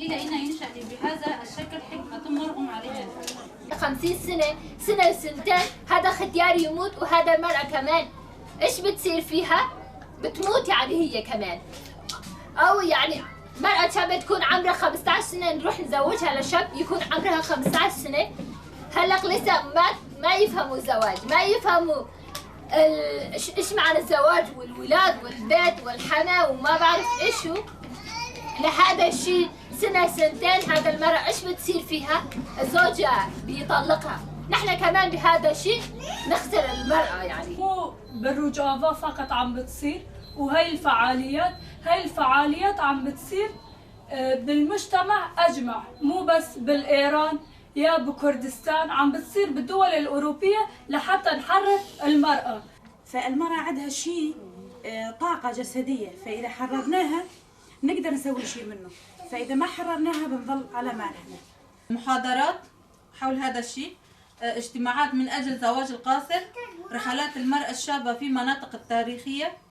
إلى أن ينشأ بهذا الشكل حكمة مرغم عليها. 50 سنة، سنة سنتين، هذا ختيار يموت وهذا المرأة كمان ايش بتصير فيها؟ بتموت يعني هي كمان. او يعني مرأة شابة تكون عمرها 15 سنة، نروح نزوجها لشاب يكون عمرها 15 سنة. هلق لسه ما يفهموا الزواج، ما يفهموا ايش معنى الزواج والولاد والبيت والحما وما بعرف ايش هو. لهذا الشيء سنة سنتين هذا المرأة ايش بتصير فيها؟ الزوجة بيطلقها. نحن كمان بهذا الشيء نخسر المرأة يعني. مو بالروجافا فقط عم بتصير، وهي الفعاليات عم بتصير بالمجتمع أجمع، مو بس بالإيران يا بكردستان، عم بتصير بالدول الأوروبية لحتى نحرر المرأة. فالمرأة عندها شيء طاقة جسدية، فإذا حررناها نقدر نسوي شيء منه، فإذا ما حررناها بنظل على ما نحن. محاضرات حول هذا الشيء، اجتماعات من أجل زواج القاصر، رحلات المرأة الشابة في مناطق التاريخية.